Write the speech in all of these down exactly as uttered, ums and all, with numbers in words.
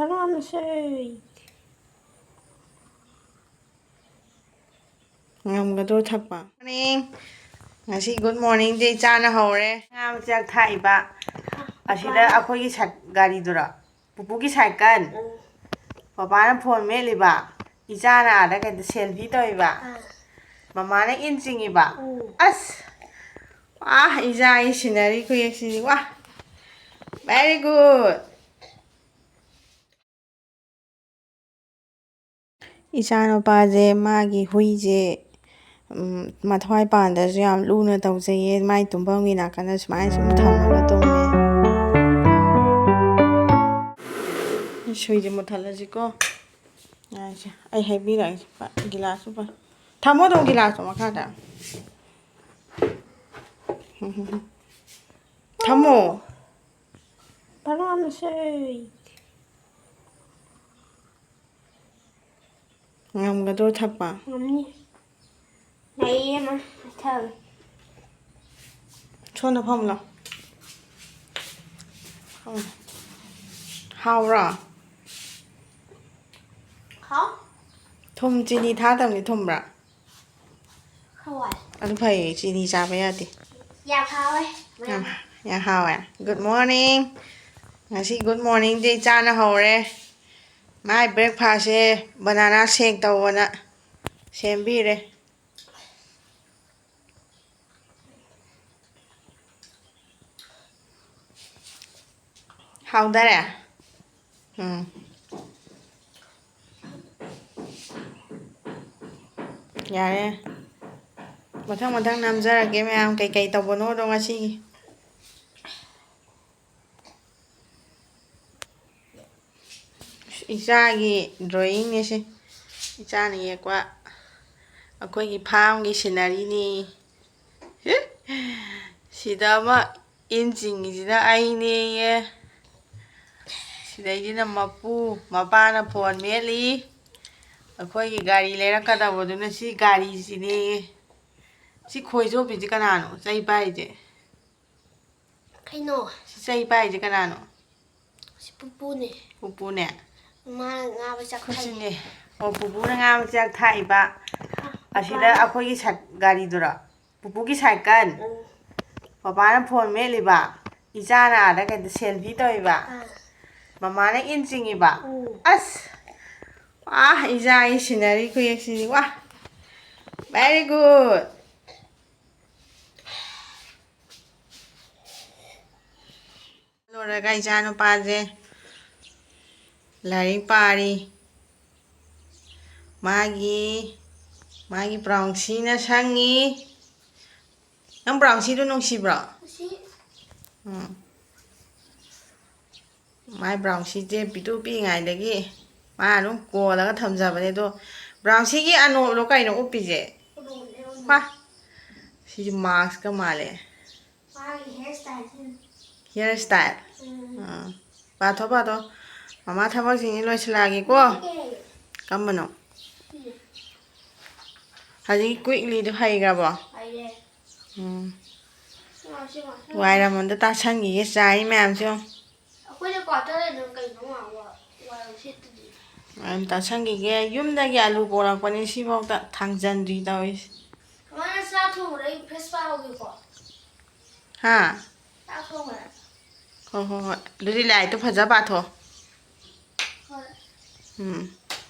ꯀꯅꯥꯅꯣꯁꯦ? ꯉꯝꯒꯗ꯭ꯔꯣ ꯊꯛꯄ? Morning. ꯉꯁꯤ good morningꯁꯦ ꯏꯆꯥꯅ ꯍꯧꯔꯦ꯫ ꯉꯥ ꯃꯆꯥꯛ ꯊꯥꯛꯏꯕ꯫ ꯑꯁꯤꯗ ꯑꯩꯈꯣꯏꯒꯤ ꯁꯥꯏ-, ꯒꯥꯔꯤꯗꯨꯔꯣ? ꯄꯨꯄꯨꯒꯤ ꯁꯥꯏꯀꯜ꯫ ꯎꯝ꯫ ꯄꯄꯥꯅ ꯐꯣꯟ ꯃꯦꯠꯂꯤꯕ꯫ ꯏꯆꯥꯅ ꯑꯥꯗ ꯀꯩꯗ selfie ꯇꯧꯔꯤꯕ꯫ ꯑꯥ꯫ ꯃꯃꯥꯅ ꯏꯟ ꯆꯤꯡꯉꯤꯕ꯫ ꯎꯝ꯫ ꯑꯁ! ꯋꯥ, ꯏꯆꯥꯒꯤ scenery ꯈꯨꯌꯦꯛꯁꯤꯗꯤ, ꯋꯥ! Very good. ꯏꯆꯥꯅꯨꯄꯥꯁꯦ ꯃꯥꯒꯤ ꯍꯨꯏꯁꯦ, ꯎꯝ, ꯃꯊ꯭ꯋꯥꯏ ꯄꯥꯟꯗꯁꯨ ꯌꯥꯝ ꯂꯨꯅ ꯇꯧꯖꯩꯌꯦ꯫ ꯃꯥꯏ ꯇꯨꯝꯐꯝꯒꯤ ꯅꯥꯀꯟꯗ ꯁꯨꯃꯥꯏꯅ ꯁꯨꯝ ꯊꯝꯃꯒ ꯇꯨꯝꯃꯦ꯫ ꯁꯨꯏꯁꯦ ꯃꯨꯠꯊꯠꯂꯁꯤꯀꯣ꯫ ꯉꯥꯏꯁꯦ, ꯑꯩ ꯍꯥꯏꯕꯤꯔꯛꯑꯒꯦ꯫ ꯄ-, ꯒꯤꯂꯥꯁꯁꯨ ꯄ-, ꯊꯝꯃꯣ ꯑꯗꯨꯝ ꯒꯤꯂꯥꯁꯇꯣ ꯃꯈꯥꯗ꯫ ꯊꯝꯃꯣ꯫ ꯀꯅꯥꯅꯣꯁꯦ? ꯉꯝꯒꯗ꯭ꯔꯣ ꯊꯛꯄ? ꯉꯝꯅꯤ꯫ ꯂꯩꯌꯦ ꯑꯃ, ꯊꯛꯑꯒꯦ꯫ ꯁꯣꯝꯗ ꯐꯝꯂꯣ꯫ ꯐꯝꯃꯣ꯫ ꯍꯥꯎꯕ꯭ꯔꯣ? ꯍꯥꯎ꯫ ꯊꯨꯝ ꯆꯤꯅꯤ ꯊꯥꯛꯇꯕꯅꯤ, ꯊꯨꯝꯕ꯭ꯔꯥ? ꯍꯋꯥꯏ꯫ ꯑꯗꯨ ꯐꯩꯌꯦ, ꯆꯤꯅꯤ ꯆꯥꯕ ꯌꯥꯗꯦ꯫ ꯌꯥꯝ ꯍꯥꯎꯋꯦ꯫ ꯌꯥꯝ, ꯌꯥꯝ ꯍꯥꯎꯋꯦ꯫ Good morning꯫ ꯉꯁꯤ good morningꯁꯦ ꯏꯆꯥꯅ ꯍꯧꯔꯦ꯫ ꯃꯥꯏ breakfastꯁꯦ banana shake ꯇꯧꯑꯣꯅ ꯁꯦꯝꯕꯤꯔꯦ꯫ ꯍꯥꯎꯗꯔꯦ? ꯎꯝ꯫ ꯌꯥꯔꯦ꯫ ꯃꯊꯪ ꯃꯊꯪ ꯅꯝꯖꯔꯒꯦ ꯃꯌꯥꯝ, ꯀꯩꯀꯩ ꯇꯧꯕꯅꯣꯗꯣ ꯉꯁꯤꯒꯤ꯫ ꯏꯆꯥꯒꯤ drawingꯅꯦ ꯁꯤ꯫ ꯏꯆꯥꯅ ꯌꯦꯛꯄ ꯑꯩꯈꯣꯏꯒꯤ farmꯒꯤ sceneryꯅꯤ꯫ ꯁꯤꯗ ꯑꯃ ꯏꯟ ꯆꯤꯡꯉꯤꯁꯤꯅ ꯑꯩꯅꯦꯌꯦ꯫ ꯁꯤꯗꯩꯁꯤꯅ ꯃꯄꯨ, ꯃꯄꯥꯅ ꯐꯣꯟ ꯃꯦꯠꯂꯤ꯫ ꯑꯩꯈꯣꯏꯒꯤ ꯒꯥꯔꯤ ꯂꯩꯔꯛꯀꯗꯕꯗꯨꯅ ꯁꯤ ꯒꯥꯔꯤꯁꯤꯅꯦꯌꯦ꯫ ꯁꯤ ꯈꯣꯏꯖꯣꯝꯕꯤꯁꯦ ꯀꯅꯥꯅꯣ? ꯆꯩ ꯄꯥꯏꯔꯤꯁꯦ? ꯀꯩꯅꯣ? ꯁꯤ ꯆꯩ ꯄꯥꯏꯔꯤꯁꯦ ꯀꯅꯥꯅꯣ? ꯁꯤ ꯄꯨꯄꯨꯅꯦ꯫ ꯄꯨꯄꯨꯅꯦ꯫ ꯃꯥꯅ ꯉꯥ ꯃꯆꯥꯛ ꯊꯥꯏ꯫ ꯁꯤꯅꯦ꯫ ꯑꯣ, ꯄꯨꯄꯨꯅ ꯉꯥ ꯃꯆꯥꯛ ꯊꯥꯛꯏꯕ꯫ ꯑꯁꯤꯗ ꯑꯩꯈꯣꯏꯒꯤ ꯁꯥꯏ-, ꯒꯥꯔꯤꯗꯨꯔꯣ? ꯄꯨꯄꯨꯒꯤ ꯁꯥꯏꯀꯜ꯫ ꯎꯝ꯫ ꯄꯄꯥꯅ ꯐꯣꯟ ꯃꯦꯠꯂꯤꯕ꯫ ꯏꯆꯥꯅ ꯑꯥꯗ ꯀꯩꯗ ꯁꯦꯜꯐꯤ ꯇꯧꯔꯤꯕ꯫ ꯑꯥ꯫ ꯃꯃꯥꯅ ꯏꯟ ꯆꯤꯡꯉꯤꯕ꯫ ꯎꯝ꯫ ꯑꯁ! ꯑꯥ, ꯏꯆꯥꯒꯤ ꯁꯤꯅꯔꯤ ꯈꯨꯌꯦꯛꯁꯤꯗꯤ, ꯋꯥ! Very good! ꯂꯣꯏꯔꯒ ꯏꯆꯥ ꯅꯨꯄꯥꯁꯦ ꯂꯥꯏꯔꯤꯛ ꯄꯥꯔꯤ꯫ ꯃꯥꯒꯤ, ꯃꯥꯒꯤ ꯕ꯭ꯔꯥꯎꯟꯁꯤꯅ ꯁꯪꯉꯤ꯫ ꯅꯪ ꯕ꯭ꯔꯥꯎꯟꯁꯤꯗꯣ ꯅꯨꯡꯁꯤꯕ꯭ꯔꯣ? ꯑꯁꯤ ꯎꯝ꯫ ꯃꯥꯏ ꯕ꯭ꯔꯥꯎꯟꯁꯤꯁꯦ ꯄꯤꯛꯇꯨ ꯄꯤꯛꯏꯉꯩꯗꯒꯤ ꯃꯥ ꯑꯗꯨꯝ ꯀꯣꯜꯂꯒ ꯊꯝꯖꯕꯅꯦ꯫ ꯑꯗꯣ ꯕ꯭ꯔꯥꯎꯟꯁꯤꯒꯤ ꯑꯅꯣꯞꯂꯣ ꯀꯩꯅꯣ ꯎꯞꯄꯤꯁꯦ? ꯎꯔꯣꯡꯗ ꯃꯥ, ꯁꯤꯗꯤ ꯃꯥꯛꯁꯀ ꯃꯥꯜꯂꯦ꯫ ꯃꯥꯒꯤ ꯍꯤꯌꯔ ꯁ꯭ꯇꯥꯏꯜꯁꯤꯅ꯫ ꯍꯤꯌꯔ ꯁ꯭ꯇꯥꯏꯜ꯫ ꯎꯝ꯫ ꯑꯥ꯫ ꯄꯥꯊꯣ, ꯄꯥꯊꯣ꯫ ꯃꯃꯥ ꯊꯕꯛꯁꯤꯡꯁꯤ ꯂꯣꯏꯁꯤꯜꯂꯛꯑꯒꯦꯀꯣ꯫ ꯀꯩ ꯍꯥꯏꯒꯦ? ꯀꯝꯕꯅꯣ? ꯁꯤꯁꯦ꯫ ꯍꯧꯖꯤꯛ ꯀꯨꯏꯛꯂꯤꯗꯣ ꯍꯩꯈ꯭ꯔꯕꯣ? ꯍꯩꯔꯦ꯫ ꯎꯝ꯫ ꯁꯤ ꯉꯥꯛ, ꯁꯤ ꯉꯥꯛ, ꯁꯤ ꯋꯥꯏꯔꯝ ꯉꯥꯛ꯫ ꯑꯝꯇ ꯇꯥꯁꯟꯈꯤꯒꯦ, ꯆꯥꯏ ꯃꯌꯥꯝꯁꯦ ꯌꯦꯡꯉꯣ꯫ ꯑꯩꯈꯣꯏꯅ ꯀ꯭ꯋꯥꯇꯔ ꯑꯗꯨꯝ ꯀꯩꯅꯣ ꯉꯥꯛ ꯋꯥ-, ꯋꯥꯏꯔꯝ ꯁꯤꯠꯇꯨꯗꯤ꯫ ꯋꯥꯏꯔꯝ ꯇꯥꯁꯟꯈꯤꯒꯦ꯫ ꯌꯨꯝꯗꯒꯤ ꯑꯂꯨ ꯄꯣꯔꯛꯄꯅꯦ, ꯁꯤꯐꯥꯎꯗ ꯊꯥꯡꯖꯟꯗ꯭ꯔꯤ ꯇꯧꯔꯤꯁꯦ꯫ ꯀꯃꯥꯏꯅ ꯆꯥꯛ ꯊꯣꯡꯕꯗ ꯑꯩ ꯐ꯭ꯔꯦꯁ ꯄꯥꯍꯧꯒꯦꯀꯣ? ꯍꯥ? ꯆꯥꯛ ꯊꯣꯡꯕꯗ꯫ ꯍꯣꯏ, ꯍꯣꯏ, ꯍꯣꯏ꯫ ꯑꯗꯨꯗꯤ ꯂꯥꯏꯔꯤꯛꯇꯣ ꯐꯖ ꯄꯥꯊꯣꯛꯑꯣ꯫ ꯍꯣꯏ꯫ ꯎꯝ꯫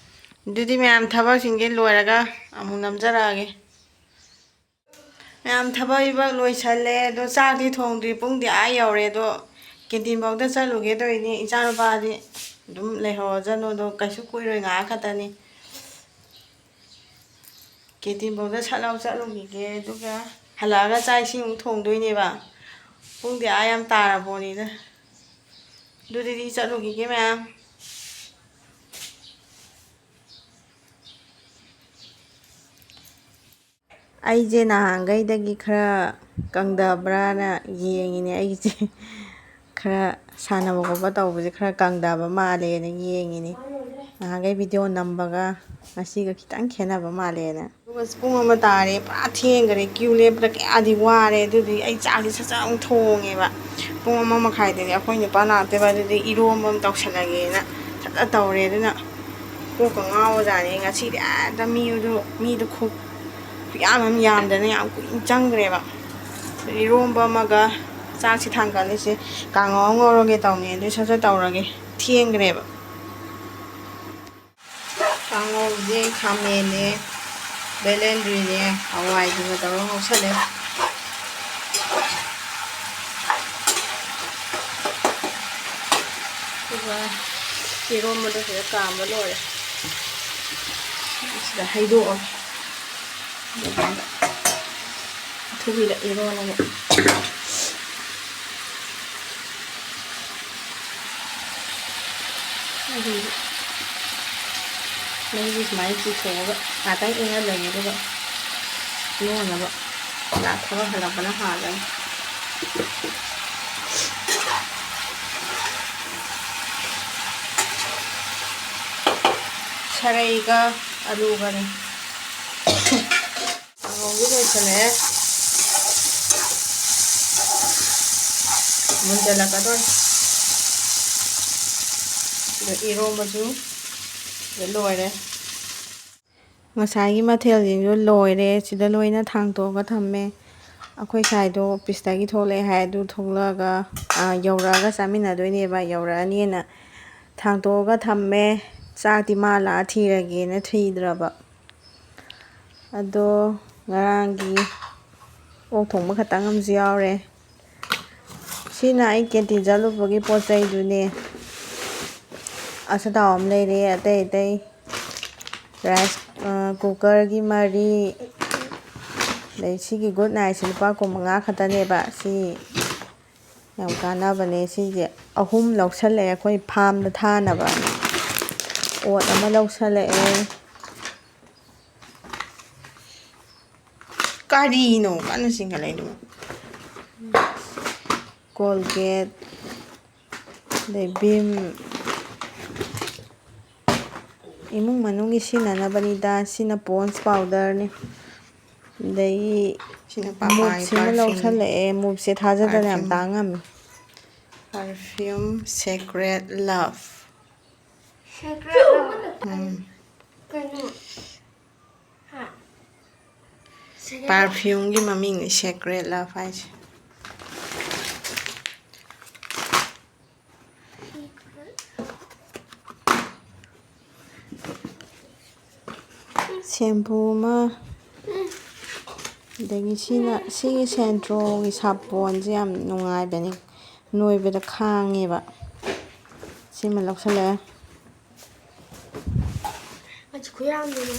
ꯑꯗꯨꯗꯤ ꯃꯌꯥꯝ ꯊꯕꯛꯁꯤꯡꯁꯦ ꯂꯣꯏꯔꯒ ꯑꯃꯨꯛ ꯅꯝꯖꯔꯛꯑꯒꯦ꯫ ꯃꯌꯥꯝ ꯊꯕꯛ ꯏꯕꯛ ꯂꯣꯏꯁꯜꯂꯦ꯫ ꯑꯗꯣ ꯆꯥꯛꯇꯤ ꯊꯣꯡꯗ꯭ꯔꯤ꯫ ꯄꯨꯡꯗꯤ ꯑꯥ ꯌꯧꯔꯦ꯫ ꯑꯗꯣ ꯀꯦꯟꯇꯤꯟꯐꯥꯎꯗ ꯆꯠꯂꯨꯒꯦ ꯇꯧꯔꯤꯅꯤ꯫ ꯏꯆꯥꯅꯨꯄꯥꯗꯤ ꯑꯗꯨꯝ ꯂꯩꯍꯧꯔꯖꯅꯨ꯫ ꯑꯗꯣ ꯀꯩꯁꯨ ꯀꯨꯏꯔꯣꯏ, ꯉꯥꯏꯍꯥꯛ ꯈꯛꯇꯅꯤ꯫ ꯀꯦꯟꯇꯤꯟꯐꯥꯎꯗ ꯁꯠ ꯂꯥꯎ ꯆꯠꯂꯨꯈꯤꯒꯦ꯫ ꯑꯗꯨꯒ ꯍꯜꯂꯛꯑꯒ ꯆꯥꯛ ꯏꯁꯤꯡ ꯑꯃꯨꯛ ꯊꯣꯡꯗꯣꯏꯅꯦꯕ꯫ ꯄꯨꯡꯗꯤ ꯑꯥ ꯌꯥꯝ ꯇꯥꯔꯕꯣꯅꯤꯗ꯫ ꯑꯗꯨꯗꯤ ꯆꯠꯂꯨꯈꯤꯒꯦ ꯃꯌꯥꯝ꯫ ꯑꯩꯁꯦ ꯅꯍꯥꯟꯈꯩꯗꯒꯤ ꯈꯔ ꯀꯪꯗꯕ꯭ꯔꯥꯅ ꯌꯦꯡꯉꯤꯅꯦ꯫ ꯑꯩꯁꯦ ꯈꯔ ꯁꯥꯟꯅꯕ ꯈꯣꯠꯄ ꯇꯧꯕꯁꯦ ꯈꯔ ꯀꯪꯗꯕ ꯃꯥꯜꯂꯦꯅ ꯌꯦꯡꯉꯤꯅꯦ꯫ ꯅꯍꯥꯟꯈꯩ ꯚꯤꯗꯤꯑꯣ ꯅꯝꯕꯒ ꯉꯁꯤꯒ ꯈꯤꯇꯪ ꯈꯦꯠꯅꯕ ꯃꯥꯜꯂꯦꯅ꯫ ꯑꯗꯨꯒ ꯄꯨꯡ ꯑꯃ ꯇꯥꯔꯦ, ꯄꯨꯔꯥ ꯊꯦꯡꯈꯔꯦ꯫ ꯀ꯭ꯌꯨ ꯂꯦꯞꯄꯗ ꯀꯌꯥꯗꯤ ꯋꯥꯔꯦ꯫ ꯑꯗꯨꯗꯨꯒꯤ ꯑꯩ ꯆꯥꯛꯁꯦ ꯁꯠ ꯁꯠ ꯑꯃꯨꯛ ꯊꯣꯡꯉꯦꯕ꯫ ꯄꯨꯡ ꯑꯃ ꯃꯈꯥꯏꯗꯗꯤ ꯑꯩꯈꯣꯏ ꯅꯨꯄꯥ ꯂꯥꯛꯇꯣꯏꯕ, ꯑꯗꯨꯗꯤ ꯏꯔꯣꯝꯕ ꯑꯃ ꯇꯧꯁꯜꯂꯒꯦꯅ ꯐꯖꯅ ꯇꯧꯔꯦ꯫ ꯑꯗꯨꯅ ꯀꯣꯛꯀ ꯉꯥꯎꯕꯖꯥꯠꯅꯤ ꯉꯁꯤꯗꯤ꯫ ꯍꯦꯛꯇ ꯃꯤꯗꯨ ꯃꯤꯗꯨ ꯈꯨ- ꯈꯨꯌꯥꯝ ꯑꯃ ꯌꯥꯝꯗꯅ ꯌꯥꯝ ꯀꯨꯏꯅ ꯆꯪꯈ꯭ꯔꯦꯕ꯫ ꯏꯔꯣꯝꯕ ꯑꯃꯒ ꯆꯥꯛꯁꯤ ꯊꯥꯡꯒꯠꯂꯤꯁꯦ꯫ ꯀꯥꯡꯉꯧ ꯑꯃ ꯉꯧꯔꯒꯦ ꯇꯧꯅꯤ, ꯑꯗꯨ ꯁꯠ ꯁꯠ ꯇꯧꯔꯒꯦ, ꯊꯦꯡꯈ꯭ꯔꯦꯕ꯫ ꯀꯥꯡꯉꯧꯁꯦ ꯈꯥꯃꯦꯟꯅꯦ, ꯕꯦꯂꯦꯟꯗ꯭ꯔꯤꯅꯦ, ꯍꯋꯥꯏꯗꯨꯒ ꯇꯧꯔꯒ ꯉꯧꯁꯜꯂꯦ꯫ ꯑꯗꯨꯒ ꯏꯔꯣꯟꯕꯗꯣ ꯁꯤꯗ ꯀꯥꯝꯕ ꯂꯣꯏꯔꯦ꯫ ꯁꯤꯗ ꯍꯩꯗꯣꯛꯑꯒꯦ꯫ ꯑꯗꯨꯃꯥꯏꯅ ꯑꯊꯨꯕꯤꯗ ꯏꯔꯣꯜꯂꯒ꯫ ꯑꯗꯨ ꯃꯩꯁꯤ ꯁꯨꯃꯥꯏꯅ ꯆꯤꯊꯣꯛꯑꯒ ꯉꯥꯛꯇꯪ ꯏꯪꯍꯜꯂꯅꯤ, ꯑꯗꯨꯒ ꯂꯣꯟꯅꯕ꯫ ꯆꯥꯛ ꯊꯕꯛ ꯍꯜꯂꯛꯄꯅ ꯍꯥꯜꯂꯅꯤ꯫ ꯁꯔꯩꯒ ꯑꯂꯨꯒꯅꯤ꯫ ꯀꯥꯡꯍꯧꯗꯤ ꯂꯣꯏꯁꯤꯜꯂꯛꯑꯦ꯫ ꯃꯨꯟꯖꯜꯂꯛꯀꯗꯧꯔꯦ꯫ ꯑꯗꯣ ꯏꯔꯣꯝꯕꯁꯨ ꯂꯣꯏꯔꯦ꯫ ꯉꯁꯥꯏꯒꯤ ꯃꯊꯦꯜꯁꯤꯡꯗꯣ ꯂꯣꯏꯔꯦ꯫ ꯁꯤꯗ ꯂꯣꯏꯅ ꯊꯥꯡꯇꯣꯛꯑꯒ ꯊꯝꯃꯦ꯫ ꯑꯩꯈꯣꯏ ꯁꯥꯏꯗꯣ ꯑꯣꯐꯤꯁꯇꯒꯤ ꯊꯣꯛꯂꯛꯑꯦ ꯍꯥꯏ꯫ ꯑꯗꯨ ꯊꯣꯛꯂꯛꯑꯒ, ꯑ, ꯌꯧꯔꯛꯑꯒ ꯆꯥꯃꯤꯟꯅꯗꯣꯏꯅꯦꯕ꯫ ꯌꯧꯔꯛꯑꯅꯤꯅ ꯊꯥꯡꯇꯣꯛꯑꯒ ꯊꯝꯃꯦ꯫ ꯆꯥꯛꯇꯤ ꯃꯥ ꯂꯥꯛꯑ ꯊꯤꯔꯒꯦꯅ ꯊꯤꯗ꯭ꯔꯕ꯫ ꯑꯗꯣ ꯉꯔꯥꯡꯒꯤ ꯑꯣꯛ ꯊꯣꯡꯕ ꯈꯛꯇꯪ ꯑꯃꯁꯨ ꯌꯥꯎꯔꯦ꯫ ꯁꯤꯅ ꯑꯩ ꯀꯦꯟꯇꯤꯟ ꯆꯠꯂꯨꯕꯒꯤ ꯄꯣꯠ ꯆꯩꯗꯨꯅꯦ꯫ ꯑꯆꯥꯊꯥꯎ ꯑꯃ ꯂꯩꯔꯦ, ꯑꯇꯩ ꯑꯇꯩ ꯔꯥꯏꯁ, ꯑ, ꯀꯨꯀꯔꯒꯤ ꯃꯔꯤ, ꯑꯗꯩ ꯁꯤꯒꯤ ꯒꯨꯗ ꯅꯥꯏꯠꯁꯦ ꯂꯨꯄꯥ ꯀꯨꯟꯃꯉꯥ ꯈꯛꯇꯅꯦꯕ꯫ ꯁꯤ ꯌꯥꯝ ꯀꯥꯟꯅꯕꯅꯦ꯫ ꯁꯤꯁꯦ ꯑꯍꯨꯝ ꯂꯧꯁꯜꯂꯛꯑꯦ ꯑꯩꯈꯣꯏ ꯐꯥꯝꯗ ꯊꯥꯅꯕ꯫ ꯑꯣꯠ ꯑꯃ ꯂꯧꯁꯜꯂꯛꯑꯦ꯫ ꯀꯔꯤꯅꯣ ꯀꯟꯅ ꯆꯤꯡꯈꯠꯂꯛꯏꯗꯨꯕꯨ? ꯀꯣꯜꯒꯦꯠ, ꯑꯗꯩ ꯚꯤꯝ, ꯏꯃꯨꯡ ꯃꯅꯨꯡꯒꯤ ꯁꯤꯖꯤꯟꯅꯅꯕꯅꯤꯗ꯫ ꯁꯤꯅ ꯄꯣꯟꯁ ꯄꯥꯎꯗꯔꯅꯤ꯫ ꯑꯗꯒꯤ ꯁꯤꯅ ꯄꯥꯄꯥꯒꯤ ꯃꯨꯚꯁꯤꯃ ꯄꯔꯐ꯭ꯌꯨꯝ꯫ ꯂꯧꯁꯜꯂꯛꯑꯦ꯫ ꯃꯨꯚꯁꯦ ꯊꯥꯖꯗꯅ ꯌꯥꯝ ꯄꯔꯐ꯭ꯌꯨꯝ꯫ ꯇꯥꯡꯉꯝꯃꯤ꯫ Perfume Secret Love. Secret Love. ꯎꯝ꯫ ꯀꯩꯅꯣ? ꯍꯥ? Secret Perfumeꯒꯤ ꯃꯃꯤꯡꯅꯤ Secret Love ꯍꯥꯏꯁꯦ꯫ ꯁꯦꯝꯄꯨ ꯑꯃ, ꯑꯗꯒꯤ ꯁꯤꯅ, ꯁꯤꯒꯤ ꯁꯦꯟꯇ꯭ꯔꯣꯒꯤ ꯁꯥꯄꯣꯟꯁꯦ ꯌꯥꯝ ꯅꯨꯡꯉꯥꯏꯕꯅꯤ, ꯅꯣꯏꯕꯗ ꯈꯥꯡꯉꯦꯕ꯫ ꯁꯤꯃ ꯂꯧꯁꯜꯂꯛꯑꯦ꯫ ꯑꯁ, ꯈꯨꯌꯥꯝꯗꯨꯅꯦ꯫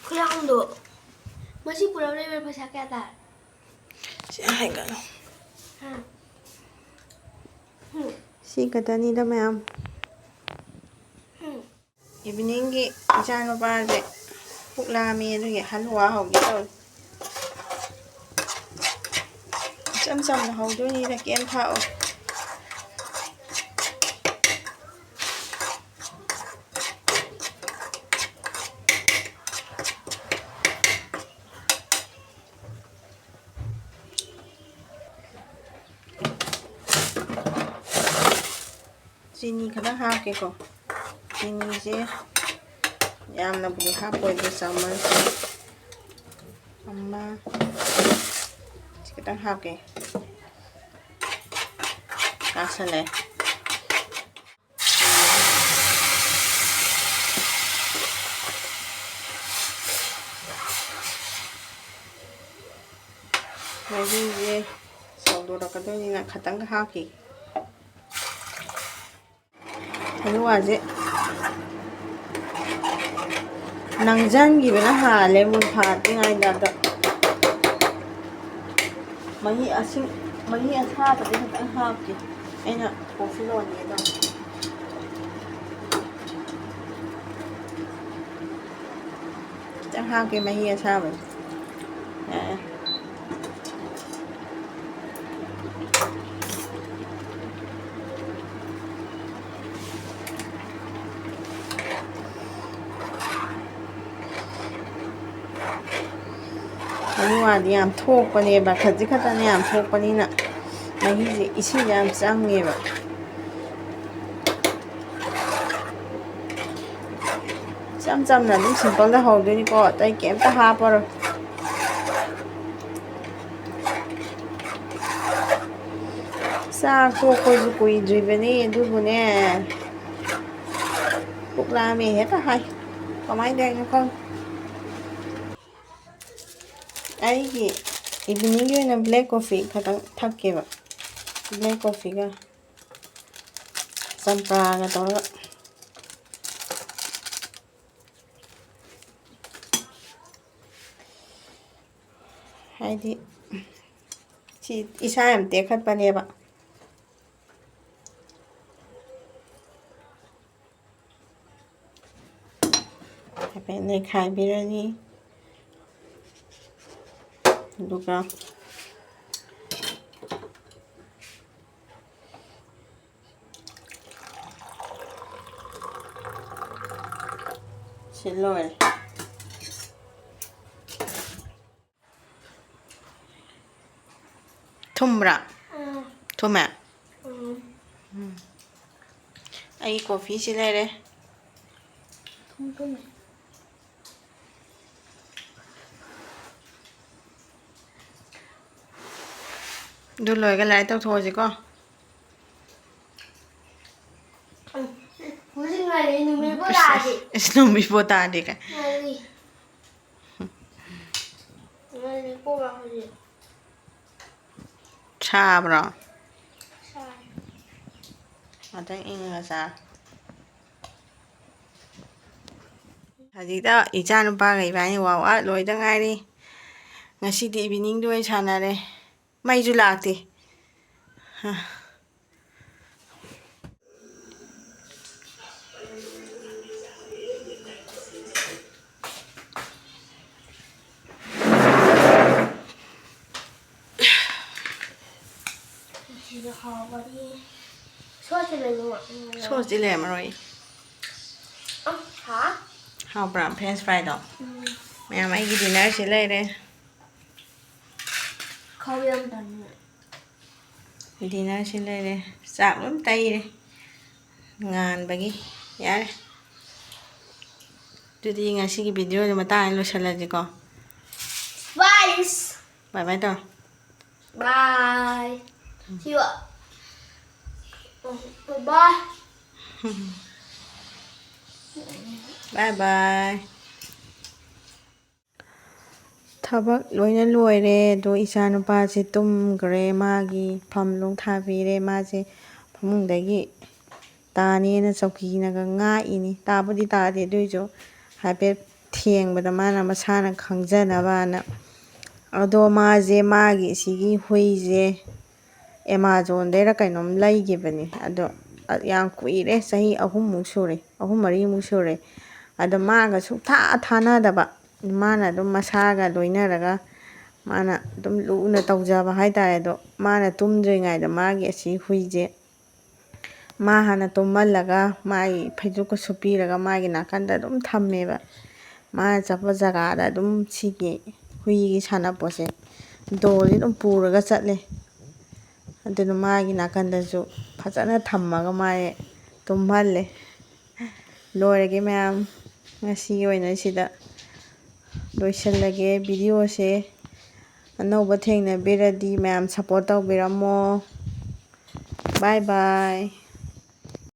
ꯈꯨꯌꯥꯝꯗꯣ꯫ ꯃꯁꯤ ꯄꯨꯂꯞ ꯂꯩꯕꯗ ꯄꯩꯁꯥ ꯀꯌꯥ ꯇꯥꯔꯦ? ꯁꯤ ꯍꯥꯏꯒꯠꯂꯣ꯫ ꯍꯥ? ꯁꯤ ꯈꯛꯇꯅꯤꯗ ꯃꯌꯥꯝ꯫ ꯏꯚꯤꯅꯤꯡꯒꯤ ꯏꯆꯥ ꯅꯨꯄꯥꯁꯦ ꯄꯨꯛ ꯂꯥꯝꯃꯤ, ꯑꯗꯨꯒꯤ ꯍꯜꯋꯥ ꯍꯧꯒꯦ ꯇꯧꯔꯤ꯫ ꯏꯆꯝ ꯆꯝꯅ ꯍꯧꯗꯣꯏꯅꯤꯗ, ꯀꯩꯝ ꯊꯥꯛꯑꯣꯏ꯫ ꯆꯤꯅꯤ ꯈꯔ ꯍꯥꯞꯀꯦꯀꯣ꯫ ꯆꯤꯅꯤꯁꯦ ꯌꯥꯝꯅꯕꯨꯗꯤ ꯍꯥꯞꯄꯣꯏꯒꯦ, ꯆꯥꯃꯁ ꯑꯃ, ꯁꯤ ꯈꯤꯇꯪ ꯍꯥꯞꯀꯦ꯫ ꯀꯥꯁꯜꯂꯦ꯫ ꯃꯍꯤꯁꯦ ꯁꯧꯗꯣꯔꯛꯀꯗꯣꯏꯅꯤꯅ ꯈꯇꯪꯒ ꯍꯥꯞꯈꯤ꯫ ꯍꯂꯨꯋꯥꯁꯦ ꯅꯪꯖꯟꯈꯤꯕꯅ ꯍꯥꯜꯂꯦ, ꯃꯨꯟ ꯐꯥꯠꯇ꯭ꯔꯤꯉꯩꯗ꯫ ꯑꯗ ꯃꯍꯤ ꯑꯁꯤꯡ, ꯃꯍꯤ ꯑꯁꯥꯕꯗꯤ ꯈꯤꯇꯪ ꯍꯥꯞꯀꯦ, ꯑꯩꯅ ꯀꯣꯐꯤ ꯂꯣꯟꯒꯦ ꯇꯧꯕ꯫ ꯈꯤꯇꯪ ꯍꯥꯞꯀꯦ ꯃꯍꯤ ꯑꯁꯥꯕꯗꯤ꯫ ꯑꯦ꯫ ꯍꯂꯨꯋꯥꯗꯤ ꯌꯥꯝ ꯊꯣꯛꯄꯅꯦꯕ, ꯈꯖꯤꯛ ꯈꯛꯇꯅꯦ ꯌꯥꯝ ꯊꯣꯛꯄꯅꯤꯅ꯫ ꯃꯍꯤꯁꯦ, ꯏꯁꯤꯡꯁꯦ ꯌꯥꯝ ꯆꯪꯉꯦꯕ꯫ ꯏꯆꯝ ꯆꯝꯅ ꯑꯗꯨꯝ simpleꯗ ꯍꯧꯗꯣꯏꯅꯤꯀꯣ, ꯑꯇꯩ ꯀꯩꯝꯇ ꯍꯥꯞꯄꯔꯣꯏ꯫ ꯆꯥꯛ ꯇꯣꯛꯄꯁꯨ ꯀꯨꯏꯗ꯭ꯔꯤꯕꯅꯤ, ꯑꯗꯨꯕꯨꯅꯦ, ꯄꯨꯛ ꯂꯥꯝꯃꯦ ꯍꯦꯛꯇ ꯍꯥꯏ꯫ ꯀꯃꯥꯏꯅ ꯇꯧꯔꯤꯅꯣ ꯈꯪꯗꯦ꯫ ꯑꯩꯒꯤ eveningꯒꯤ ꯑꯣꯏꯅ black coffee ꯈꯛꯇꯪ ꯊꯛꯀꯦꯕ꯫ Black coffeeꯒ ꯆꯝꯄ꯭ꯔꯥꯒ ꯇꯧꯔꯒ꯫ ꯍꯥꯏꯗꯤ ꯁꯤ ꯏꯁꯥ ꯌꯥꯝ ꯇꯦꯛꯈꯠꯄꯅꯦꯕ꯫ ꯍꯥꯏꯐꯦꯠ ꯅꯩꯈꯥꯏꯕꯤꯔꯅꯤ꯫ ꯑꯗꯨꯒ ꯁꯤ ꯂꯣꯏꯔꯦ꯫ ꯊꯨꯝꯕ꯭ꯔꯥ? ꯎꯝ꯫ ꯊꯨꯝꯃꯦ? ꯎꯝ꯫ ꯎꯝ꯫ ꯑꯩ coffeeꯁꯤ ꯂꯩꯔꯦ꯫ ꯊꯨꯝ ꯊꯨꯝꯃꯦ꯫ ꯑꯗꯨ ꯂꯣꯏꯔꯒ ꯂꯥꯏꯔꯤꯛ ꯇꯧꯊꯣꯛꯑꯁꯤꯀꯣ꯫ ꯎꯝ꯫ ꯍꯧꯖꯤꯛ ꯉꯜꯂꯤ, ꯅꯨꯃꯤꯠꯄꯨ ꯇꯥꯗꯦ꯫ ꯏꯁ, ꯅꯨꯃꯤꯠꯄꯨ ꯇꯥꯗꯦ ꯀꯥꯏ꯫ ꯉꯜꯂꯤ꯫ ꯉꯜꯂꯤ ꯀꯣ ꯍꯧꯖꯤꯛ꯫ ꯁꯥꯕ꯭ꯔꯣ? ꯁꯥꯏ꯫ ꯉꯥꯛꯇꯪ ꯏꯪꯉꯒ ꯆꯥ꯫ ꯍꯧꯖꯤꯛꯇ ꯏꯆꯥ ꯅꯨꯄꯥꯒ ꯏꯕꯥꯅꯤ workout ꯂꯣꯏꯗ ꯉꯥꯏꯔꯤ꯫ ꯉꯁꯤꯗꯤ eveningꯗ ꯑꯣꯏꯅ ꯁꯥꯟꯅꯔꯦ꯫ ꯃꯩꯁꯨ ꯂꯥꯛꯇꯦ꯫ ꯁꯤꯁꯨ ꯍꯥꯎꯕꯅꯤ꯫ ꯁꯣꯁꯇꯤ ꯂꯩꯕ꯭ꯔꯣ? ꯁꯣꯁꯇꯤ ꯂꯩꯔꯝꯃꯔꯣꯏ꯫ ꯑ, ꯍꯥ? ꯍꯥꯎꯕ꯭ꯔꯥ French fryꯗꯣ? ꯎꯝ꯫ ꯃꯌꯥꯝ, ꯑꯩꯒꯤ dinnerꯁꯤ ꯂꯩꯔꯦ꯫ ꯈꯥꯎ ꯌꯥꯝ ꯇꯥꯅꯤꯡꯉꯦ꯫ ꯗꯤꯅꯔꯁꯤ ꯂꯩꯔꯦ꯫ ꯆꯥꯛ ꯂꯣꯏ ꯇꯩꯔꯦ꯫ ꯉꯥꯟꯕꯒꯤ꯫ ꯌꯥꯔꯦ꯫ ꯑꯗꯨꯗꯤ ꯉꯁꯤꯒꯤ ꯚꯤꯗꯤꯑꯣꯁꯦ ꯃꯇꯥꯡ ꯑꯁꯤꯗ ꯂꯣꯏꯁꯤꯜꯂꯁꯤꯀꯣ꯫ Bye. ꯕꯥꯏ ꯕꯥꯏ ꯇꯧꯔꯣ꯫ Bye. See you. Bye. ꯕꯥꯏ ꯕꯥꯏ꯫ ꯊꯕꯛ ꯂꯣꯏꯅ ꯂꯣꯏꯔꯦ꯫ ꯑꯗꯣ ꯏꯆꯥꯅꯨꯄꯥꯁꯦ ꯇꯨꯝꯈ꯭ꯔꯦ꯫ ꯃꯥꯒꯤ ꯐꯝ ꯅꯨꯡ ꯊꯥꯕꯤꯔꯦ꯫ ꯃꯥꯁꯦ ꯐꯃꯨꯡꯗꯒꯤ ꯇꯥꯅꯦꯅ ꯆꯧꯀꯤꯅꯒ ꯉꯥꯛꯏꯅꯤ꯫ ꯇꯥꯕꯨꯗꯤ ꯇꯥꯗꯦ, ꯑꯗꯨꯏꯁꯨ ꯍꯥꯏꯐꯦꯠ ꯊꯦꯡꯕꯗ ꯃꯥꯅ ꯃꯁꯥꯅ ꯈꯪꯖꯅꯕꯅ꯫ ꯑꯗꯣ ꯃꯥꯁꯦ, ꯃꯥꯒꯤ ꯁꯤꯒꯤ ꯍꯨꯏꯁꯦ ꯑꯦꯃꯥꯖꯣꯟꯗꯩꯔ ꯀꯩꯅꯣꯝ ꯂꯩꯈꯤꯕꯅꯤ꯫ ꯑꯗꯣ ꯌꯥꯝ ꯀꯨꯏꯔꯦ, ꯆꯍꯤ ꯑꯍꯨꯝꯃꯨꯛ ꯁꯨꯔꯦ, ꯑꯍꯨꯝ ꯃꯔꯤꯃꯨꯛ ꯁꯨꯔꯦ꯫ ꯑꯗꯣ ꯃꯥꯒ ꯁꯨꯡꯊꯥ ꯊꯥꯅꯗꯕ, ꯃꯥꯅ ꯑꯗꯨꯝ ꯃꯁꯥꯒ ꯂꯣꯏꯅꯔꯒ ꯃꯥꯅ ꯑꯗꯨꯝ ꯂꯨꯅ ꯇꯧꯖꯕ ꯍꯥꯏꯇꯥꯔꯦ꯫ ꯑꯗꯣ ꯃꯥꯅ ꯇꯨꯝꯗ꯭ꯔꯤꯉꯩꯗ ꯃꯥꯒꯤ ꯑꯁꯤ ꯍꯨꯏꯁꯦ ꯃꯥ ꯍꯥꯟꯅ ꯇꯨꯝꯍꯜꯂꯒ ꯃꯥꯒꯤ ꯐꯩꯖꯨꯞꯀ ꯁꯨꯞꯄꯤꯔꯒ ꯃꯥꯒꯤ ꯅꯥꯀꯟꯗ ꯑꯗꯨꯝ ꯊꯝꯃꯦꯕ꯫ ꯃꯥꯅ ꯆꯠꯄ ꯖꯒꯥꯗ ꯑꯗꯨꯝ ꯁꯤꯒꯤ ꯍꯨꯏꯒꯤ ꯁꯥꯟꯅꯄꯣꯠꯁꯦ, ꯗꯣꯜꯁꯦ ꯑꯗꯨꯝ ꯄꯨꯔꯒ ꯆꯠꯂꯦ꯫ ꯑꯗꯨꯅ ꯃꯥꯒꯤ ꯅꯥꯀꯟꯗꯁꯨ ꯐꯖꯅ ꯊꯝꯃꯒ ꯃꯥꯁꯦ ꯇꯨꯝꯍꯜꯂꯦ꯫ ꯂꯣꯏꯔꯒꯦ ꯃꯌꯥꯝ, ꯉꯁꯤꯒꯤ ꯑꯣꯏꯅ ꯁꯤꯗ ꯂꯣꯏꯁꯤꯜꯂꯒꯦ ꯚꯤꯗꯤꯑꯣꯁꯦ꯫ ꯑꯅꯧꯕ ꯊꯦꯡꯅꯕꯤꯔꯗꯤ ꯃꯌꯥꯝ ꯁꯞꯄꯣꯔꯠ ꯇꯧꯕꯤꯔꯝꯃꯣ꯫ ꯕꯥꯏ ꯕꯥꯏ꯫